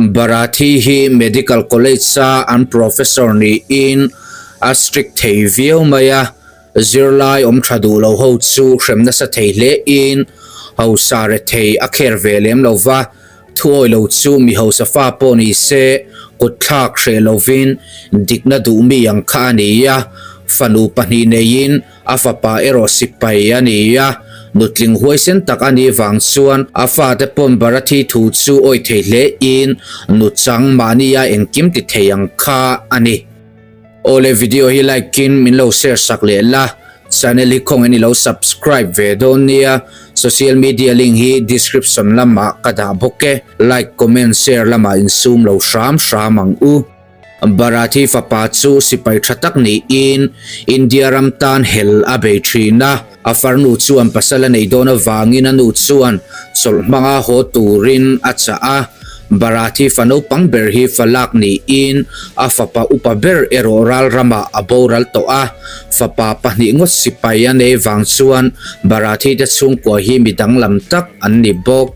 Barathi hi Medical College-a an professor niin a strict thei viau mai a, zirlai awm tha duh lo ho chu hrem nasa thei hle in hausa rethei a kher ve lem lo va, thuawi lo chu mi hausa fa pawh ni se kutthlak hreh lovin dikna duh mi ang kha a ni a, fanu pahnih neiin A fapa erawh sipai a ni a, nutling huaisen tak a nih vang chuan a fate pawn Barathi thu chu awih thei hle in nuchang mahnia engkim ti thei ang kha a ni. Awle video hi like in min lo share sak leh la, channel hi khawngin i lo subscribe ve dawn nia, social media link hi description lamah ka dah bawk e, like comment share lamah insum lo hram hram ang u. Barathi fapa chu sipai tha tak niin India ram tan hel a bei thin a. A farnu chuan pasal a nei dawn avangin a nu chuan chawlh hmanga haw turin a chah a. Barathi fa naupang ber hi fa lak niin a fapa upa ber erawh ral ramah a boral tawh a. Fapa pahnih ngawt sipai a nei vang chuan Barathi te chhungkua hi mi danglam tak an ni bawk.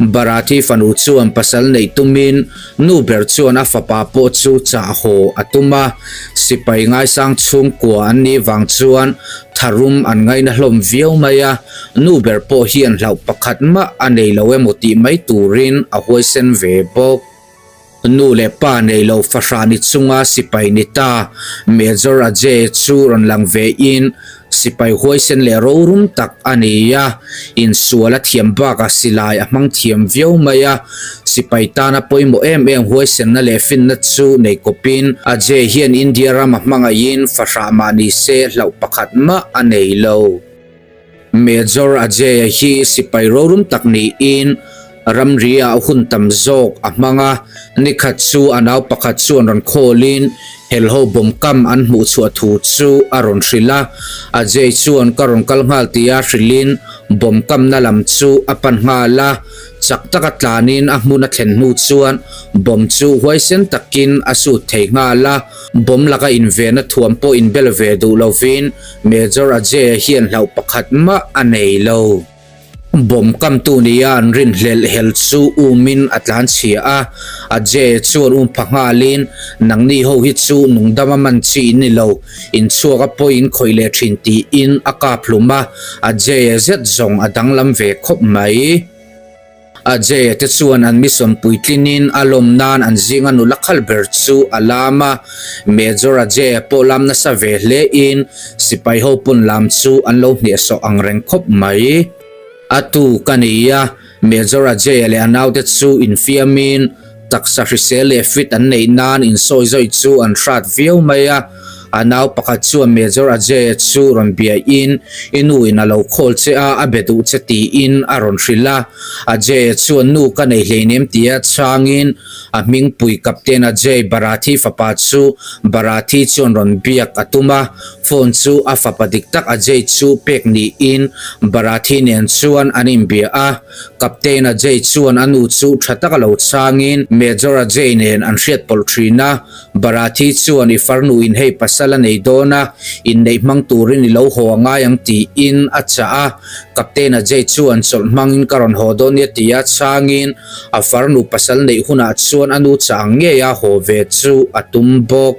Barathi fanu chuan pasal neih tumin nu ber chuan a fapa pawh chu chah haw a tum a, sipai ngaisang chhungkua an nih vang chuan tharum an ngaina hlawm viau mai a, nu ber pawh hian hlauh pakhat mah a nei lo emaw tih mai turin a huaisen ve bawk. Nu leh pa nei lo fahrah ni chunga sipai ni ta Major Ajay chu rawn lang ve in sipai huaisen leh rorum tak a ni a, insual a thiam bakah silai a hmang thiam viau mai a, sipai tana pawimawh em em huaisenna leh finna chu nei kawpin Ajay hian India rama hmangaihin fahrah mah ni se hlauh pakhat mah a nei lo. Major Ajay-a hi sipai rorum tak niin ramri-ah hun tam zawk a hmang a, nikhat chu a nau pakhat chuan rawn khawlin helho bawm kam an hmuh chhuah thu chu a rawn hrilh a. Ajay chuan ka rawn kal nghal tia hrilhin bawm kamna lam chu a pan nghal a, chak taka tlanin a hmun a thlen hnu chuan bawm chu huaisen takin a sut thei nghal a, bawm laka invenna thuam pawh inbel ve duh lovin Major Ajay-a hian hlauh pakhat mah a nei lo. Bomb kamtu nia an rinhlelh hel chu umin a tlanchhia a, Ajay chuan um pha nghalin, Nangni ho hi chu nungdama man chi in ni lo, inchhuak a pawi in khawih leh thin tiin a kap hlum a, Ajay-a zet zawng a danglam ve khawp mai. Ajay-a te chuan an mission puitlinin a lawm nan an zinga nula khal ber chu a lam a, Major Ajay-a pawh lam nasa ve hle in sipai ho pawn lam chu an lo hnehsawh ang reng khawp mai. A tu ka nei a, Major Ajay-a leh a naute chu infiamin taksa hrisel leh fit an neih nan insawi zawih chu an hrat viau mai a. A nau pakhat chuan Major Ajay-a chu rawn biain, I nu in a lo call che a, a be duh che tiin a rawn hrilh a. Ajay-a chuan nu ka nei hleinem tia chhangin a hmingpui Captain Ajay Barathi fapa chu Barathi chuan rawn biak a tum a. Phone chu a fapa dik tak Ajay chu pek niin Barathi nen chuan an inbia a. Captain Ajay chuan a nu chu tha taka lo chhangin Major Ajay nen an hriat pawlh thin a, Barathi chuan i farnu in hei pasal a nei dawn a, inneih hmang turin i lo haw a ngai ang tiin a chah a. Captain Ajay chuan chawlh hmangin ka rawn haw dawn nia tia chhangin a farnu pasal neih hunah chuan a nu chah ang ngeia haw ve chu a tum bawk.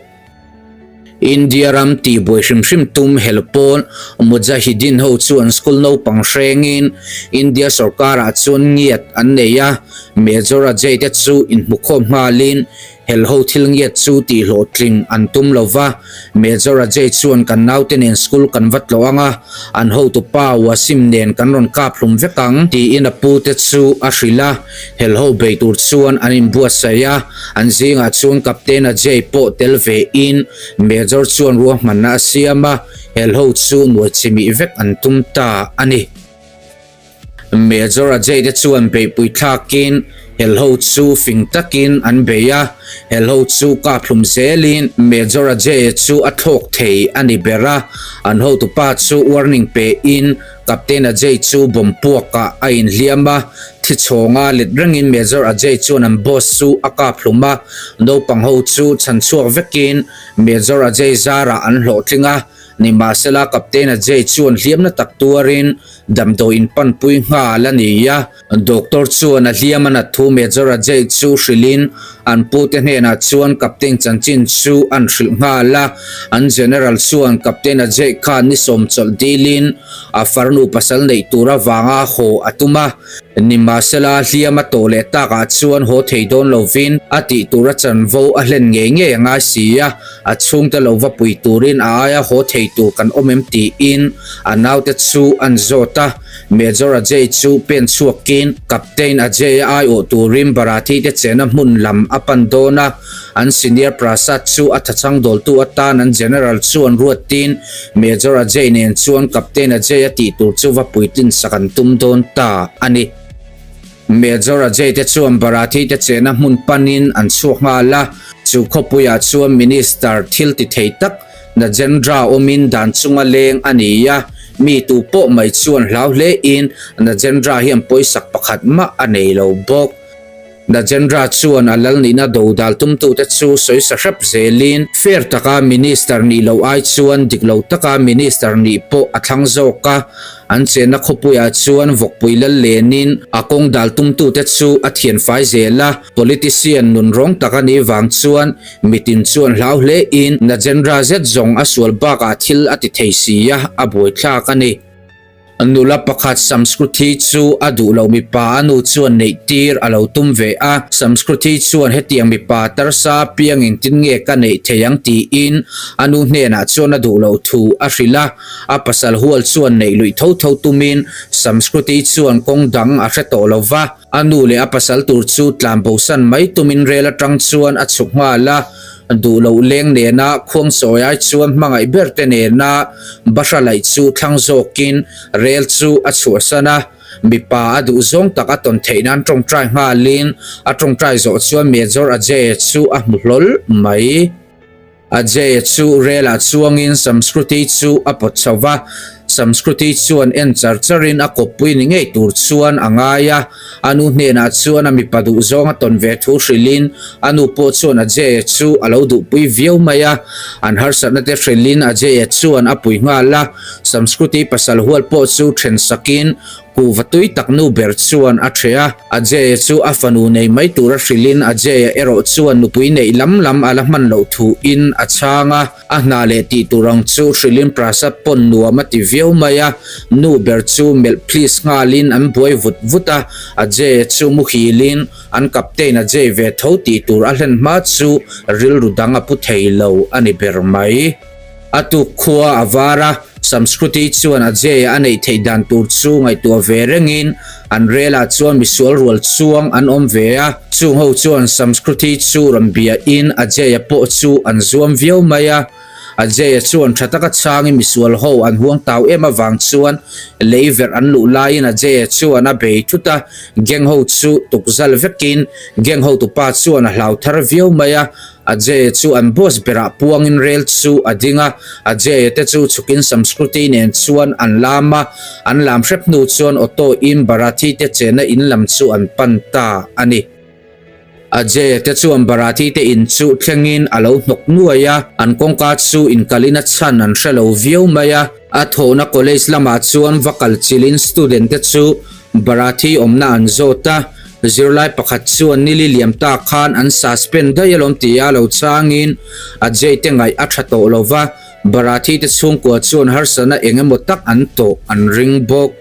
India ram tihbuai hrim hrim tum hel pawn Mujahideen ho chuan school naupang hrengin India sorkarah chuan ngiat an nei a, Major Ajay te chu inhmukhawm nghalin hel ho thil ngiat chu tihhlawhtling an tum lo va, Major Ajay chuan kan naute nen school kan va tlawh ang a, an hotupa Wasim nen kan rawn kap hlum vek ang tiin a pute chu a hrilh a. Helho bei tur chuan an inbuatsaih a, an zingah chuan Captain Ajay pawh tel ve in Major chuan ruahmanna a siam a, helho chu nuai chimih vek an tum ta a ni. Major Ajay te chuan beihpui thlakin helho chu fing takin an bei a, helho chu kaphlum zelin Major Ajay chu a thlawk thei a ni ber a, an hotupa chu warning pe in Captain Ajay chu bomb puakah a inhliam a, thi chhawnga let rengin Major Ajay chuan an boss chu a kap hlum a, naupang ho chu chhan chhuak vekin Major Ajay zarah an hlawhtling a. Nimahsela Captain Ajay chuan hliamna tak tuarin damdawi in panpui nghal a ni a. Doctor chuan a hliam a nat thu Major Ajay chu hrilhin an pute hnenah chuan Captain chanchin chu an hrilh nghal a. An General chuan Captain Ajay khan ni sawm chawlh dilin a farnu pasal neih tur avanga haw a tum a. Nimahsela hliam a tawh leh takah chuan haw thei dawn lovin a tih tur a chanvo a hlen ngei ngei a ngai si a, a chhungte lo va pui turin a aia haw thei tur kan awm em tiin a naute chu an zawt a. Major Ajay chu pen chhuakin Captain Ajay a aiawh turin Barathi te chena hmun lam a pan dawn a, an senior Prasad chu a thachang dawltu atan an General chuan ruatin Major Ajay nen chuan Captain Ajay a tih tur chu va puitlin sak an tum dawn ta a ni. Major Ajay te chuan Barathi te chehna hmun panin an chhuak nghal a, chu khawpuiah chuan Minister thil ti thei tak Najendra awmin dan chunga leng a ni a, mi tu pawh mai chuan hlau hlein Najendra hian pawisak pakhat mah a nei lo bawk. Najendra chuan a lal nihna dodal tumtute chu sawisa hrep zelin fair taka minister nih loh ai chuan dik lo taka minister nih pawh a thlang zawk a. An chenna khawpuiah chuan vawkpui lal lenin a kawng dal tumtute chu a thian fai zel a. Politician nun rawng tak a nih vang chuan mitin chuan hlau hlein Najendra zet zawng a sual bakah thil a ti thei si a, a buaithlak a ni. Nula pakhat Samskruthi chu a duh loh mipa a nu chuan neih tir a lo tum ve a. Samskruthi chuan hetiang mipa tarsa piang engtin nge ka neih thei ang tiin a nu hnenah chuan a duh loh thu a hrilh a. A pasal hual chuan neih luih tho tho tumin Samskruthi chuan kawng dang a hre tawh lo va. A nu leh a pasal tur chu tlan bosan mai tumin rel atang chuan a chhuk nghal a, duh loh leng nena khuang sawi ai chuan hmangaih ber te nena bahra laih chu thlang zawkin rel chu a chhuahsan a, mipa a duh zawng tak a tawn theih nan tawngtai nghalin a tawngtai zawh chuan Major Ajay chu a hmu hlawl mai. Ajay chu relah chuangin Samskruti chu a pawt chho va, Samskruti chuan en char charin a kawppui ni ngei tur chuan a ngai a. A nu hnenah chuan a mipa duhzawng a tawn ve thu hrilhin a nu pawh chuan Ajay chu a lo duhpui viau mai a. An harsatna te hrilhin Ajay chuan a pui nghal a, Samskruti pasal hual pawh chu then sakin Kuhva tui tak nu ber chuan a ṭheh a, Ajay chu a fanu nei mai tura hrilhin Ajay erawh chuan nupui neih lam lam a la hman loh thuin a chhang a, a hna leh tih tur ang chu hrilhin Prasad pawn nuam a ti viau mai a, nu ber chu melh please nghalin an buai vut vut a, Ajay chu muhilin an captain Ajay ve tho tih tur a hlen hma chu rilru dang a pu thei lo a ni ber mai. A tuk khua a var a, Samskruti chuan Ajay a neih theih dan tur chu ngaihtuah ve rengin an relah chuan misual rual chuang an awm ve a. Chung ho chuan Samskruti chu rawn biahin Ajay-a pawh chu an zuam viau mai a. Ajay-a chuan tha taka chhangin misual ho an huang tau em avang chuan lei verh an luh laiin Ajay-a chuan a bei thut a, gang ho chu tukzal vekin gang hotupa chuan a hlau thar viau mai a. Ajay chu an boss berah puangin rel chu a ding a, Ajay te chu chhukin Samskruti nen chuan an lam a, an lam hrep hnu chuan auto in Barathi te chena in lam chu an pan ta a ni. Ajay te chuan Barathi te in chu thlengin a lo hnawk nuai a, an kawngka chu inkalin a chhan an hre lo viau mai a. A thawhna college lamah chuan va kal chilhin student te chu Barathi awmna an zawt a, zirlai pakhat chuan nili liam ta khan an suspend daih alawm tia lo changin Ajay te ngaih a tha tawh lo va, Barathi te chhungkua chuan harsatna eng emaw tak an tawh an ring bawk.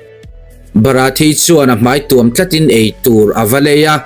Barathi chuan a hmai tuam tlatin ei tur a va lei a,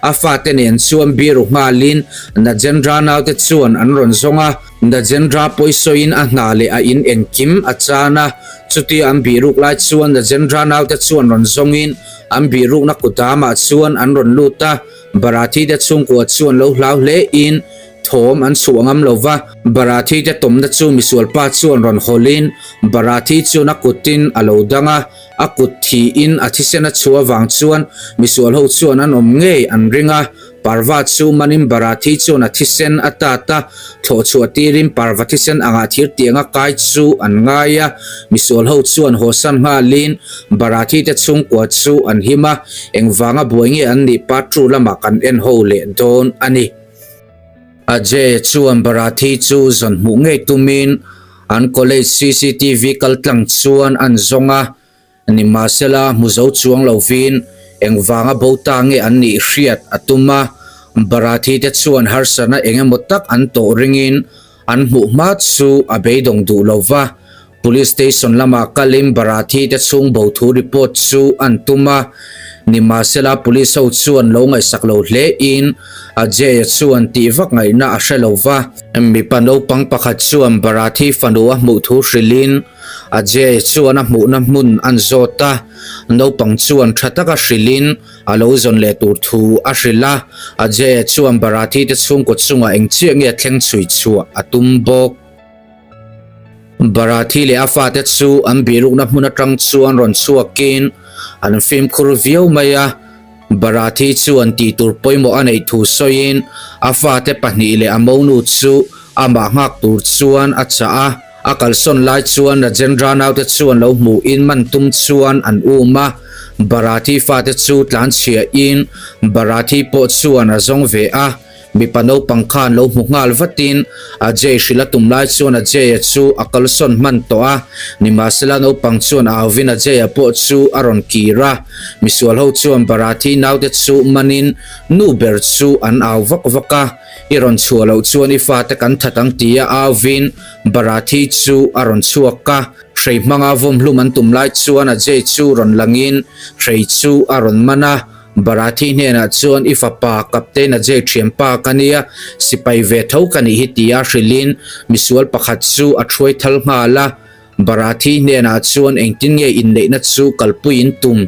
a fate nen chuan biru nghalin Najendra naute chuan an rawn zawng a, Najendra pawisawiin a hna leh a in engkim a chan a, chutia an bihruk lai chuan Najendra naute chuan rawn zawngin an bihrukna kudamah chuan an rawn lut a, Barathi te chhungkua chuan lo hlau hlein thawm an chhuah ngam lo va, Barathi te tawmna chu misualpa chuan rawn hawlhin Barathi chuan a kutin a lo dang a, a kut thiin a thisen a chhuah avang chuan misual ho chuan an awm ngei an ring a, Parva chu manin Barathi chuan a thisen a tat a, thlawh chhuah tirin Parva thisen angah thir tianga kai chu an ngai a, misual ho chuan hawsan nghalin Barathi te chhungkua chu an him a, engvanga buai nge an nih Patru lamah kan en ho leh dawn a ni. Ajay chuan Barathi chu zawn hmuh ngei tumin. An college cctv kaltlang chuan an zawng a, nimahsela hmu zo chuang lovin engvanga bo ta nge an nih hriat a tum a. Barathi te chuan harsatna eng emaw tak an tawh ringin an hmuh hma chu a beidawng duh lo va. Police station lamah kalin Barathi te chhung bo thu report chu an tum a, nimahsela police ho chuan lo ngaihsak lo hle in Ajay-a chuan tih vak ngaihna a hre lo va. Mipa naupang pakhat chuan Barathi fanu a hmuh thu hrilhin Ajay chuan a hmuhna hmun an zawt a, naupang chuan tha taka hrilhin a lo zawn leh tur thu a hrilh a, Ajay chuan Barathi te chhungkaw chungah eng chiah nge thleng chhui chhuah a tum bawk. Barathi leh a fate chu an bihrukna hmun atang chuan rawn chhuakin an fimkhur viau mai a. Barathi chuan tihtur pawimawh a neih thu sawiin a fate pahnih leh a monu chu amah nghak tur chuan a chah a. A kalsawn lai chuan Rajendra naute chuan lo hmuhin man tum chuan an um a. Barathi fate chu tlanchhiahin Barathi pawh chuan a zawng ve a. Mipa naupang khan lo hmu nghal vatin Ajay hrilh a tum lai chuan Ajay-a chu a kalsawn hman tawh a, nimahsela naupang chuan a auvin Ajay-a pawh chu a rawn kir a. Misual ho chuan Barathi naute chu manin nu ber chu an au vak vak a, I rawn chhuah loh chuan i fate kan that ang tia auvin Barathi chu a rawn chhuak a. Hrei hmanga vawmhlum an tum lai chuan Ajay chu rawn langin hrei chu a rawn man a. Barathi hnenah chuan i fapa Captain Ajay thianpa ka nia, sipai ve tho ka nih hi tia hrilhin misual pakhat chu a thuai thal nghal a. Barathi hnenah chuan engtin nge inneihna chu kalpui in tum,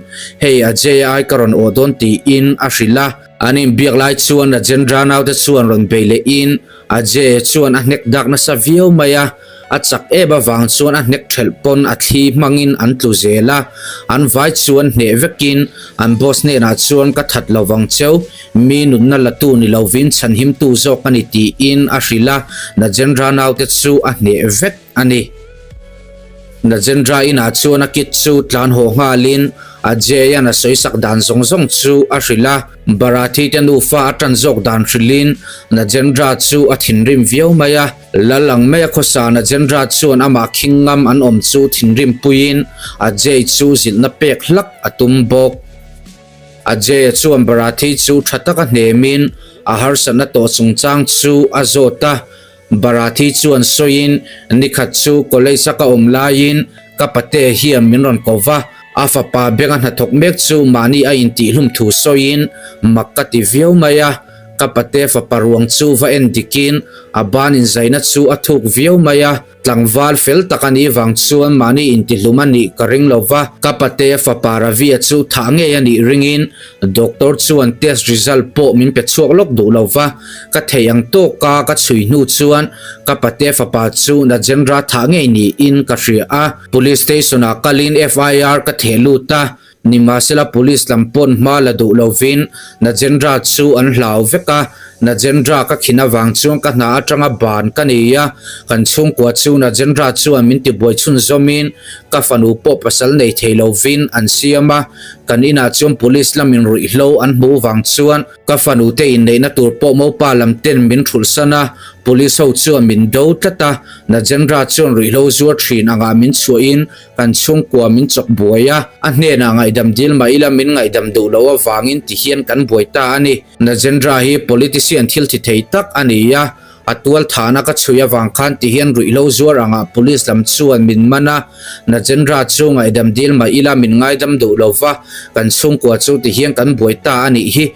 hei Ajay ai ka rawn awh dawn tiin a hrilh a. An inbiak lai chuan Rajendra naute chuan rawn bei lehin Ajay chuan a hnek dak nasa viau mai a. A chak em avang chuan a hnek thelh pawn a thli hmangin an tlu zel a, an vai chuan hneh vekin an boss hnenah chuan ka that lo vang cheu, mi nunna latu ni lovin chhanhimtu zawk a ni tiin a hrilh a, Najendra naute chu a hneh vek a ni. Najendra inah chuan a kit chu tlan haw nghalin Ajay-a'n a sawisak dan zawng zawng chu a hrilh a, Barathi te nufa a tan zawk dan hrilhin Najendra chu a thinrim viau mai a. Lal ang maia khawsa Najendra chuan amah khing ngam an awm chu thinrim puiin Ajay chu zilhna pek hlak a tum bawk. Ajay-a chuan Barathi chu tha taka hnemin a harsatna tawh chungchang chu a zawt a. Barathi chuan sawiin, Nikhat chu college-a ka awm laiin ka pate hian min rawn ko va, a fapa benga hnathawk mek chu mahni a intihlum thu sawiin mak ka ti viau mai a. Ka pate fapa ruang chu va en dikin a ban inzaina chu a thuk viau mai a, tlangval fel tak a nih vang chuan mahni intihlum a nih ka ring lo va. Ka pate fapa Ravi-a chu thah ngei a nih ringin doctor chuan test result pawh min pe chhuak lawk duh lo va, ka theih ang tawka ka chhui hnu chuan ka pate fapa chu Najendra thah ngei niin ka hria a. Police station-ah kalin FIR ka theh lut a, Nimahsela police lam pawn hma la duh lovin Najendra chu an hlau vek a, Najendra ka khin avang chuan ka hna atanga ban ka nei a, kan chhungkua chu Najendra chuan min tibuai chhunzawmin ka fanu pawh pasal nei thei lovin an siam a, kan inah chuan police lamin ruihhlo an hmuh vang chuan ka fanu te inneihna tur pawh mopa lam ten min thulhsan a, police ho chuan min do tlat a, Najendra chuan ruihhlo zuar thin angah min chhuahin Kan chhungkua min chawk buai a, a hnenah ngaihdam dil mah ila min ngaihdam duh loh avangin ti hian kan buai ta a ni. Najendra hi politician thil thi thei tak a ni a, a tual thahna ka chhui avang khan ti hian ruihhlo zuar angah police lam chuan min man a, Najendra chu ngaihdam dil mah ila min ngaidam duh lo va, kan chhungkua chu ti hian kan buai ta a nih hi.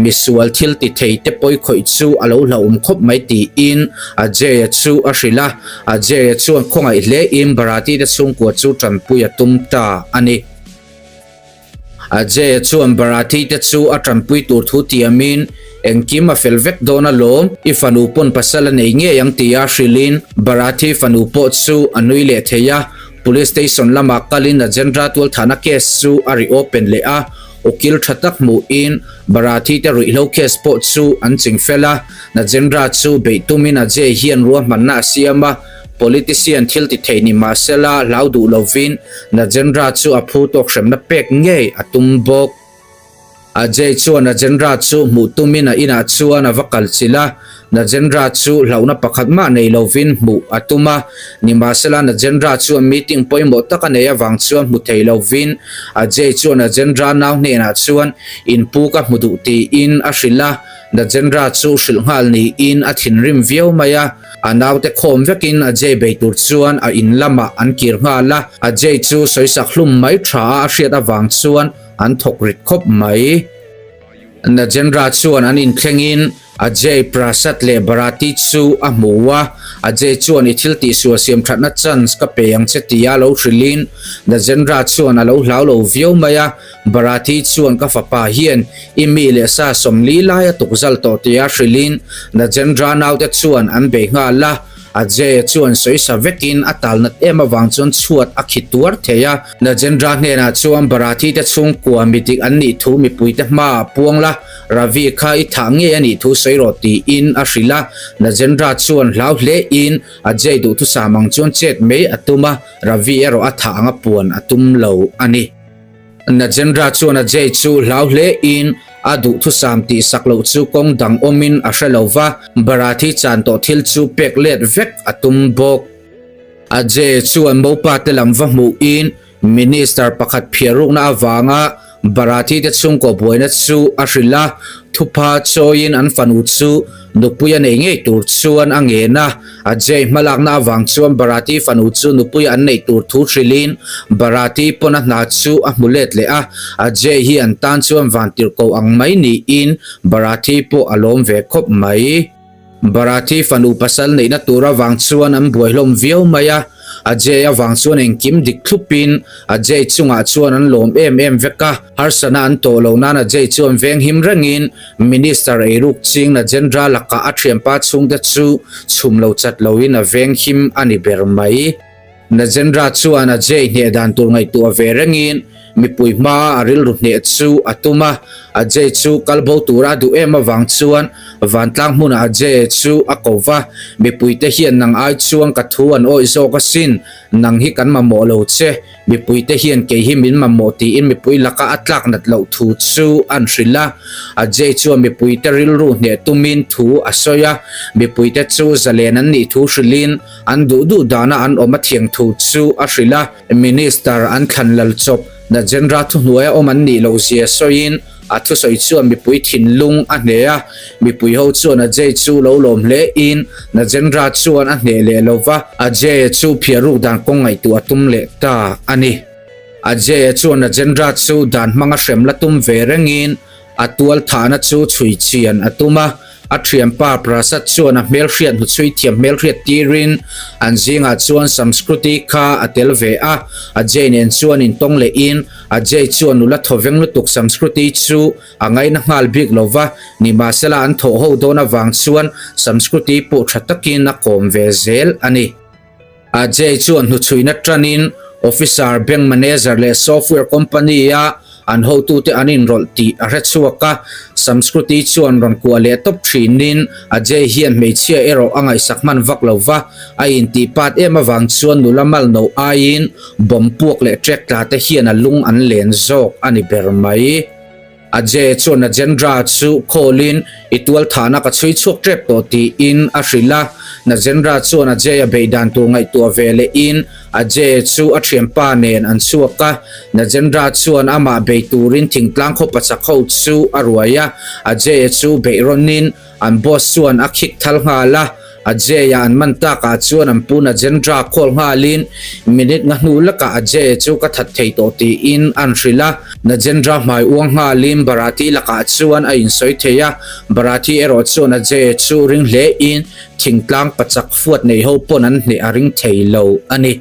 Misual thil ti thei te pawi khawih chu a lo hlauhawm khawp mai tiin Ajay-a chu a hrilh a, Ajay-a chuan khawngaih hle in Bharati te chhungkua chu tanpui a tum ta a ni. Ajay-a chuan Bharati te chu a tanpui tur thu tiamin engkim a fel vek dawn alawm, i fanu pawn pasal a nei ngei ang tia hrilhin Bharati fanu pawh chu a nui leh thei a, Police station lamah kalin Rajendra tualthahna case chu a reopen leh a, Ukil tha tak hmuhin Barathi te ruihhlo case pawh chu an ching fel a, Najendra chu beih tumin Ajay hian ruahmanna a siam a, politician thil ti thei ni mahsela hlau duh lovin Najendra chu a phu tawk hremna pek ngei a tum bawk. Ajay chuan Rajendra chu hmuh tumin a inah chuan a va kal chilh a, Najendra chu hlauhna pakhat mah nei lovin hmuh a tum a. Nimahsela Najendra chuan meeting pawimawh tak a nei avang chuan hmu thei lovin Ajay chuan Najendra nau hnenah chuan inpu ka hmu duh tiin a hrilh a. Najendra chu hrilh nghal niin a thinrim viau mai a. A naute khawm vekin Ajay bei tur chuan a in lamah an kir nghal a. Ajay chu sawisak hlum mai tha a a hriat avang chuan an thawk rit khawp mai. Najendra chuan an inthlengin Ajay Prasad leh Bharati chu a hmu a, Ajay chuan i thil tihsual siam thatna chance ka pe ang che tia lo hrilhin Najendra chuan a lo hlau lo viau mai a, Bharati chuan ka fapa hian i mi leh sa 40 lai a tukzal tawh tia hrilhin Najendra naute chuan an bei nghal a, Ajay chuan sawisa vekin a tal nat em avang chuan chhuat a khi tuar thei a. Najendra hnenah chuan Bharati te chhungkua mi dik an nih thu mipuite hmaah puang la, Ravi kha i thah ngei a nih thu sawi rawh tiin a hrilh a. Najendra chuan hlau hlein Ajay duhthusam ang chuan chet mai a tum a, Ravi erawh a thah anga puan a tum lo a ni. Najendra chuan Ajay chu hlau hlein a duhthusam tihsak loh chu kawng dang awmin a hre lo va, Bharathi chan tawh thil chu pek let vek a tum bawk. Ajay chuan mopa te lam va hmuhin Minister pakhat phiarrukna avanga Bharathi te chhungkaw buaina chu a hrilh a, thupha chawiin an fanu chu Nupui a nei ngei tur chuan a ngen a, Ajay hmalakna avang chuan Bharati fanu chu nupui an neih tur thu hrilhin Bharati pawn a hna chu a hmu let leh a, Ajay hi an tan chuan vantirhkoh ang mai niin Bharati pawh a lawm ve khawp mai. Bharati fanu pasal neihna tur avang chuan an buai hlawm viau mai a, Ajay avang chuan engkim dik thlupin Ajay chungah chuan an lawm em em vek a, harsana an tawh lo nan Ajay chuan venghim rengin Minister eiruk ching Najendra lakah a thianpa chhungte chu chhum lo chat loin a venghim a ni ber mai. Najendra chuan Ajay hneh dan tur ngaihtuah ve rengin mipui hmaa a rilru hneh chu a tum a, Ajay chu kal bo tura a duh em avang chuan vantlang hmunah Ajay chu a ko va, mipuite hian nang ai chuan ka thu an awih zawk asin, nang hi kan mamawh lo che. Mipuite hian kei hi min mamawh tiin mipui laka a tlak nat loh thu chu an hrilh a. Ajay chuan mipuite rilru hneh tumin thu a sawi a, mipuite chu zalen an nih thu hrilhin an duh duh dana an awm a thiang thu chu a hrilh a. Minister an thlan lal chawp Najendra thuhnuaia awm an nih loh zia sawiin A thusawi chuan mipui thinlung a hneh a, mipui ho chuan Ajay chu lo lawm hle in Najendra chuan a hneh leh lo va, Ajay chu phiah ruk dan kawng ngaihtuah a tum leh ta a ni. Ajay chuan Najendra chu dan hmanga hrem la tum ve rengin a tual thahna chu chhui chian a tum a, a thianpa Prasad chuan a hmelhriat hnuchhui thiam hmelhriat tirin an zingah chuan Samskruti kha a tel ve a, Ajay nen chuan intawng lehin Ajay chuan nula thawveng lutuk Samskruti chu a ngaina nghal bik lo va, nimahsela an thawh ho dawn avang chuan Samskruti pawh tha takin a kawm ve zel a ni. Ajay chuan hnuchhuihna tanin Officer, Bank Manager leh Software Company-a an hotute an inrawlh tih a hre chhuak a, Samskruti chuan rawn kuah leh tawp thinin Ajay hian hmeichhia erawh a ngaihsak hman vak lo va, a intih pat em avang chuan nula mal no aiin Bomb puak leh trek tla te hian a lung an len zawk a ni ber mai. Ajay chuan Najendra chu call-in i tual thahna ka chhui chhuak tep tawh tiin a hrilh a. Najendra chuan Ajay a beih dan tur ngaihtuah ve lehin Ajay chu a thianpa nen an chhuak a. Najendra chuan amah bei turin thingtlang khaw pachak ho chu a ruai a. Ajay chu beih rawnin An boss chuan a khik thal nghal a, Ajay-a an man takah chuan an pu Najendra call nghalin minute nga hnu lakah Ajay chu ka that thei tawh tiin an hrilh a. Najendra hmai uang nghalin Bharati lakah chuan a insawi thei a, Bharati erawh chuan Ajay chu ring hlein thingtlang pachak fuat nei ho pawn an hneh a ring thei lo a ni.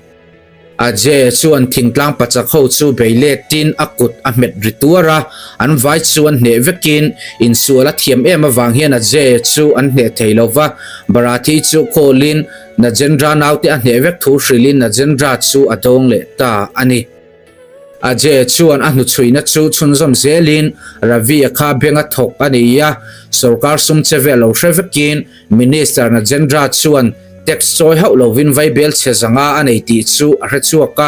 Ajay chuan thingtlang pachak ho chu bei letin a kut a hmet ri tuar a, an vai chu an hneh vekin insual a thiam em avang hian Ajay chu an hneh thei lo va, Bharati chu call-in Najendra naute a hneh vek thu hrilhin Najendra chu a dawng leh ta a ni. Ajay chuan a hnuchhuihna chu chhunzawm zelin Ravi-a kha benga thawk a ni a, sorkar sum che vel lo hre vekin Minister Najendra chuan. Tax chawi hauh lovin vaibel chhe zanga a nei tih chu a hre chhuak a,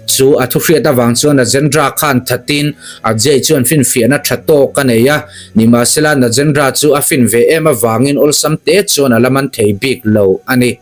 chu a thuhriat avang chuan Najendra khan thatin Ajay chuan finfiahna tha tawk a nei a, nimahsela Najendra chu a fin ve em avangin awlsam te chuan a la man thei bik lo a ni.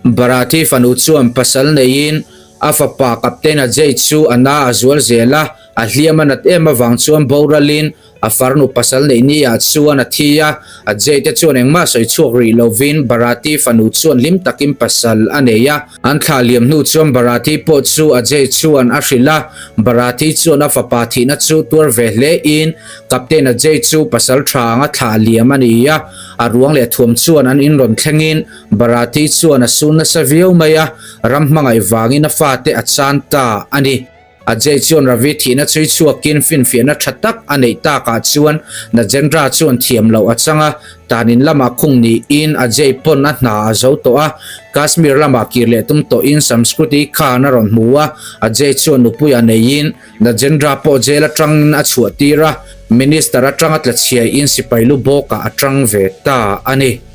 Bharati fanu chuan pasal neiin a fapa Captain Ajay chu a na a zual zel a, a hliam a nat em avang chuan boralin A farnu pasal neih ni ah chuan a thi a, Ajay te chuan engmah sawi chhuak rih lovin Bharati fanu chuan hlim takin pasal a nei a. An thlah liam hnu chuan Bharati pawh chu Ajay chuan a hrilh a, Bharati chuan a fapa thihna chu tuar ve hle in Captain Ajay chu pasal tha anga thlah liam a ni a, a ruang leh thuam chuan an in rawn thlengin Bharati chuan a sun nasa viau mai a, ram hmangaih vangin a fate a chan ta a ni. Ajay chuan Ravi thihna chhui chhuakin finfiahna tha tak a neih takah chuan Najendra chuan thiam loh a chang a, tanin lamah khung niin Ajay pawn a hna a zo tawh a, Kashmir lamah kir leh tum tawhin Samskruti Khan a rawn hmu a, Ajay chuan nupuia neiin Najendra pawh jail atangin a chhuah tir a, Minister atanga tlachhiaiin sipai lu bawkah a tang ve ta a ni.